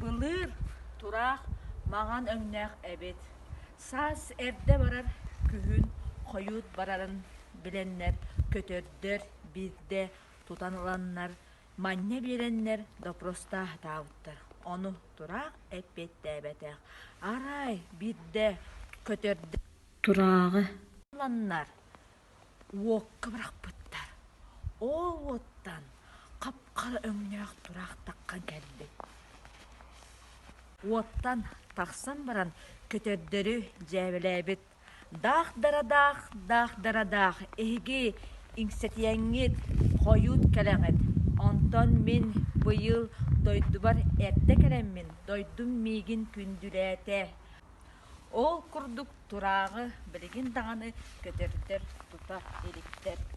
Былыр тураах маҥан өҥнөөх эбит. Саас эрдэ барар, күһүн хойут барарын билэннэр көтөрдөр биирдэ тутан ыланнар, манньа биэрэннэр доппуруостаахтаабыттар. Ону тураах эппиэттээбэтэх. Арай биирдэ көтөрдөр Турааҕы ыланнар уокка бырахпыттар. Ол уоттан хап-хара өҥнөөх тураах таххан кэлбит. Уоттан тахсан баран көтөрдөрү дьээбэлээбит: «Даах-дара-даах, даах-дара-даах, эһиги иҥсэтийэҥҥит, хойут кэлэҕит, онтон мин быйыл дойдубар эрдэ кэлэммин, дойдум миигин күндүлээтэ». Ол курдук турааҕы билигин даҕаны көтөрдөр тута иликтэр.